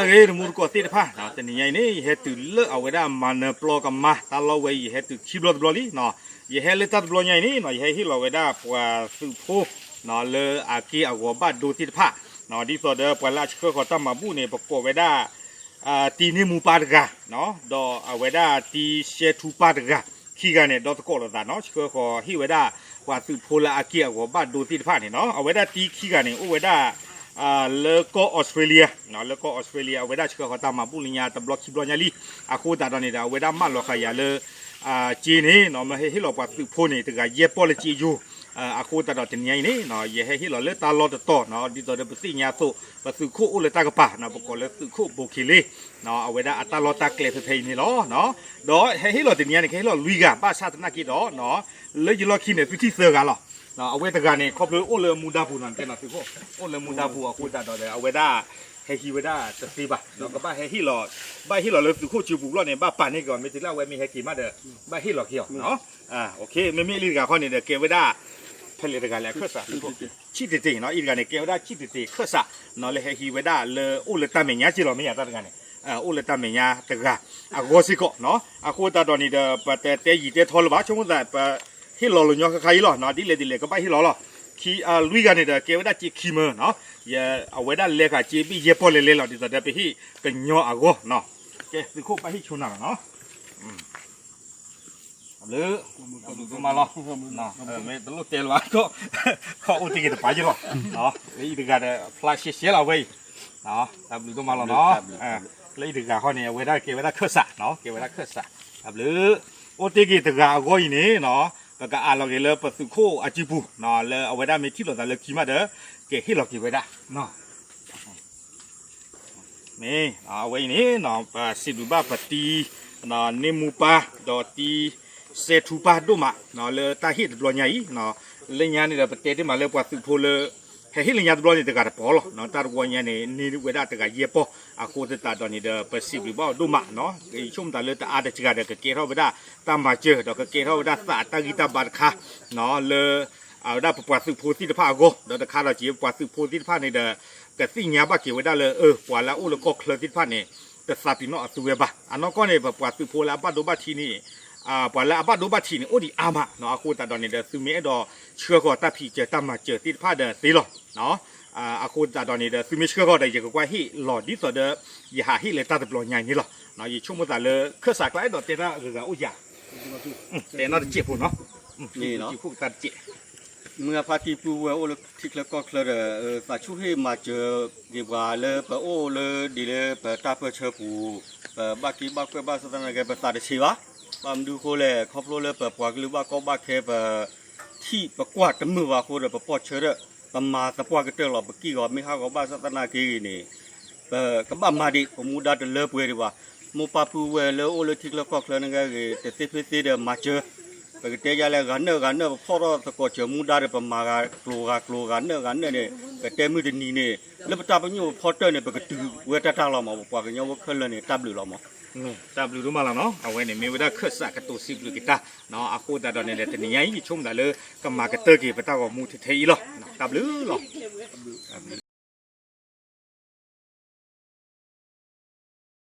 ဂ့ၤ တမူတကိးသ့ၣ်တဖၣ် တနံၤညါအံၤန့ၣ် ယဟဲတုၤလၢအဝဲဒၣ်မၤနၢၤပျီကမါ တၢ်လီၢ်ဝဲအံၤ ယဟဲတုၤခံဘျီတဘျီလံ. ယဟဲလၢတၢ်တဘျီညါအံၤန့ၣ် ယဟဲဟ့ၣ်လီၤဝဲဒၣ် ပှၤသုးဖိ လၢအက့ၢ်အဂီၤဘၣ်ဒိသ့ၣ်တဖၣ် ဒ်သိးဒီးပှၤလၢအဆှၢဃီၤတၢ်မၤဘူၣ်န့ၣ် ပကိးဝဲဒၣ် တံၤန့ၢ်မူပၢ်တဂၤ ဒီးအဝဲဒၣ်တံၤရှဲထူပၢ်တဂၤ ခံဂၤန့ၣ် ဒီသကိးလိာ်သးနီၤ ဆှၢဃီၤဟ့ၣ်ဝဲဒၣ် ပှၤသုးဖိလၢအက့ၢ်အဂီၤဘၣ်ဒိသ့ၣ်တဖၣ်န့ၣ်နီၤ အဝဲဒၣ်တံၤခံဂၤန့ၣ် အိၣ်ဝဲဒၣ် လၢကီၢ်အီစထြ့လယါ လၢကီၢ်အီစထြ့လယါ အဝဲဒၣ်ဆှၢဃီၤတၢ်မၤဘူၣ်လၢညါတဘျီခံဘျီညါလံ. အဃိသတးဒီးန့ၣ်ဒီး အဝဲဒၣ်မၢလီၤဃာ်ယၤလၢ က့န့ၣ် မ့ၢ်ဟဲဟ့ၣ်လီၤပှၤသုးဖိန့ၣ် တဂၤယဲၢ်ပီၢ်လၢက့ယိၤ အဃိသတးဒီးတနံၤညါအံၤန့ၣ် ယဟဲဟ့ၣ်လီၤလၢတၢ်လီၢ်တတီၤ ဒ်သိးဒီးပသ့ၣ်ညါအသိး ပသုးခိၣ်အိၣ်လၢတၢ်ကပၤ ပကိးလၢသုးခိၣ်ဘိးခ့လ့ အဝဲဒၣ်အတၢ်လီၢ်တၢ်ကျဲဖဲဖဲအံၤန့ၣ်လီၤ. ဒီးဟဲဟ့ၣ်လီၤတနံၤညါန့ၣ် ကဟ့ၣ်လီၤလွံၢ်ဂၤ ဘၣ်ဆၣ်သနာ်က့ဒီး လၢယလီၢ်ခံန့ၣ် သုထံၣ်သၢဂၤလီၤ. အဝဲတဂၤန့ၣ် ခီဖျိအိၣ်လၢမူဒါပူၤနီၤ တဲနီၤသုးခိၣ် အိၣ်လၢမူဒါပူၤအဃိသတးဒီး အဝဲဒၣ် ဟဲဟံးဝဲဒၣ်တသ့ဘၣ် ဒီးကဘၣ်ဟဲဟ့ၣ်လီၤ ဘၣ်ဟ့ၣ်လီၤလၢသုးခိၣ်စုပူၤဘျီန့ၣ် ဘၣ်ပာ်န့ၢ်က့ၤအီၤ မ့ၢ်တုၤလၢအဝဲမ့ၢ်ဟဲက့ၤမးဒီး ဘၣ်ဟ့ၣ်လီၤက့ၤအီၤ မ့မ့ၢ်လံတဂၤခီန့ၣ်ဒီး ကဲဝဲဒၣ် ဖဲလဲၣ်တဂၤလဲၣ် ခၢၣ်စး ဆံၣ်တ့ၢ်တ့ၢ်နီၤ အံၤတဂၤန့ၣ် ကဲဝဲဒၣ်ဆံၣ်တ့ၢ်တ့ၢ် ခၢၣ်စးနီၤ လၢဟဲဟံးဝဲဒၣ်လၢအိၣ်လၢတၢ်မဲာ်ညါက့လီၤ မ့ၢ်ယၤတၢ်တဂၤန့ၣ် အိၣ်လၢတၢ်မဲာ်ညါတဂၤ အဂီၢ်စ့ၢ်ကီးနီၤ အဃိသတးဒီးန့ၣ်ဒီး ပတတဲယံာ်တဲထီလၢၤဘၣ် ဆိကမိၣ်သး ပဟ့ၣ်လီၤလီၤညီဃါဃါအံၤလီၤနီၤ ဒ်လဲၣ်ဒ်လဲၣ် ကဘၣ်ဟ့ၣ်လီၤလီၤ ခံ လွံၢ်ဂၤန့ၣ်ဒီး ကဲဝဲဒၣ်က့ခံမၢနီၤ အဝဲဒၣ်လဲၤဃာ်က့ဘ့ၣ်ယဲၢ်ပီၢ်လဲၤလဲၤလီၤ ဒ်သိးဒီးပဟ့ၣ်ကညီအဂီၢ်နီၤ ကဲသုးခိၣ်ဘၣ်ဟ့ၣ်ဆိနၤလီၤနီၤ တၢ်ဘျုး တၢ်ဘျုးဒိၣ်မးလီၤ မ့ၢ်တလိၣ်တဲလၢၤဘၣ် ခီအိၣ်တ့ၢ်က့ၤတပၤယ့ၢ်လီၤ လၢအံၤတဂၤဒီး ဖျါရှဲရှဲလီၤဝဲအံၤ တၢ်ဘျုးဒိၣ်မးလီၤနီၤ လၢအံၤတဂၤခီန့ၣ် အဝဲဒၣ်ကဲဝဲဒၣ်ခၢၣ်စးနီၤ ကဲဝဲဒၣ်ခၢၣ်စး တၢ်ဘျုး အိၣ်တ့ၢ်က့ၤတဂၤအဂီၢ်အံၤန့ၣ်နီၤ ပကအးလီၤက့ၤလၢပသုးခိၣ်အစုပူၤနီၤ လၢအဝဲဒၣ်မ့ၢ်ထံၣ်လိာ်သးလၢခံမးဒီး ကဟ့ၣ်လီၤက့ၤဝဲဒၣ် မ့ၢ် အဝဲအံၤန့ၣ် ပစံးဘျုးဘၣ်ပတံၤ န့ၢ်မူပၢ် ဒီးတံၤစဲထူပၢ်ဒိၣ်မး လၢတၢ်ဟ့ၣ်တဘျီညါအံၤ လၢညါန့ၣ်ဒီး ပတဲတ့ၢ်မးလၢပှၤသုးဖိလၢ ဟဲဟ့ၣ်လၢညါတဘျီန့ၣ် တဂၤတပီၢ်လီၤ တၢ်တဝီညါန့ၣ် န့ၢ်ဝဲဒၣ်တဂၤယဲၢ်ပီၢ် အဃိသတးဒီးန့ၣ်ဒီး ပစံးဘျုးဘၣ်အီၤဒိၣ်မးနီၤ ယဆိကမိၣ်သးလၢတအါတစှၤဒီး ကကဲထီၣ်ဝဲဒၣ် တၢ်မၤစၢၤ ဒီးကကဲထီၣ်ဝဲဒၣ်သးအတၢ်ဂံၢ်တၢ်ဘါတခါ လၢ အဝဲဒၣ်ပပှၤသုးဖိသ့ၣ်တဖၣ်အဂီၢ် ဒီးတခါဒီးက့ၤပှၤသုးဖိသ့ၣ်တဖၣ်န့ၣ်ဒီး ကသ့ၣ်ညါဘၣ်က့ၤဝဲဒၣ်လၢ ပှၤလၢအအိၣ်လၢကီၢ်ချၢသ့ၣ်တဖၣ်န့ၣ် တသးပ့ၤနီၣ်အသုဝဲဘၣ်. အနီၢ်ကီၢ်န့ၣ် ပပှၤသုးဖိလၢအဘၣ်ဒိဘၣ်ထံးန့ၣ် ပှၤလၢအဘၣ်ဒိဘၣ်ထံးန့ၣ် အိၣ်ဒံးအါမးနီၤ. အဃိသတးဒီးန့ၣ်ဒီး သုမ့ၢ်အဲၣ်ဒိးဆှၢဃီၤတၢ်ဖံးစၢၤတၢ်မၤစၢၤသ့ၣ်တဖၣ်ဒီးသ့လီၤ. အဃိသတးဒီးန့ၣ်ဒီး သုမ့ၢ်ဆှၢဃီၤဒီး ယကကွၢ်ဟ့ၣ်လီၤဒ်သိးဒီး ယဟးဟ့ၣ်လၢတၢ်တဘျီညါအံၤန့ၣ်လီၤ. ယဆိကမိၣ်သးလၢ ခၢၣ်စးကျါအဲၣ်ဒိးတဲတၢ်ဂုၤဂၤအိၣ်ဧါ. တဲနီတစဲးဖိနီၤ. မုၢ်ဂၤဖါတံၢ်ပုၢ်ဝဲၢ်အိၣ်လၢထံချၢကီၢ်ချၢဒီး သးဆူၣ်ဟ့ၣ်မၤစၢၤက့ၤပှၤလၢ ပအိၣ်လၢဒ်လၢပတၢ်ပၢၢ်ဆၢပူၤ ပဘၣ်က့ဘၣ်ကွဲၢ်ဘၣ်ဆၣ်သနာ်က့ ပသးတဆံးဘၣ်. ဘၣ်မနုၤအဃိလဲၣ် ခီဖျိလၢပပှၤကလုာ်ဘၣ်ကီဘၣ်ခဲ ပထံၣ်ပကွၢ်တမုာ်ဘၣ်အဃိဒီး ပပိာ်ဆၢဒီး ပမၤသပှၢ်ကတၢၢ်လီၤ. ပက့ၢ်ဂီၤမ့ၢ်ဟးဂီၤဘၣ်ဆၣ်သနာ်က့ဂ့ၤန့ၣ် ပကဘၣ်မၤဒံး ပမူဒါတလၢပှဲၤဒံးဘၣ်. မိၢ်ပၢ်ပုၢ်ဝဲၢ်လၢအိၣ်လၢထံချၢကီၢ်ချၢန့ၣ်ဂ့ၤ တသ့ဖဲသ့ဒီးမၤစၢၤ ပကတဲယါလဲၣ် ဂၤနၢၣ်ဂၤနၢၣ် ပဖီၣ်ထီၣ်သကိးစၢၤမူဒါဒီး ပမၤဂၤကျိၤဂၤကျိၤ ဂၤနၢၣ်ဂၤနၢၣ်န့ၣ် ပတဲမုၢ်တနံၤန့ၣ် လၢပတၢ်ပညိၣ်ဖီတၢၢ်န့ၣ် ပကတုၤဝဲတၢ်တၢ်လီၤမး. ပပှၤကညီဖိခဲလၢာ်န့ၣ် တၢ်ဘျုးလီၤမး. တၢ်ဘျုးဒိၣ်မးလီၤနီၤ. အဝဲန့ၣ်မ့ၢ်ဝဲဒၣ်ခၢၣ်စးကတိၤစံးဘျုးက့ၤတၢ် အဃိသတးဒီးန့ၣ်ဒီး တနံၤညါအံၤ ယဆိကမိၣ်သးလၢ ကမၤကတၢၢ်က့ၤပတၢ်ဂီၤမူထဲထဲအံၤလီၤ. တၢ်ဘျုးလီၤ.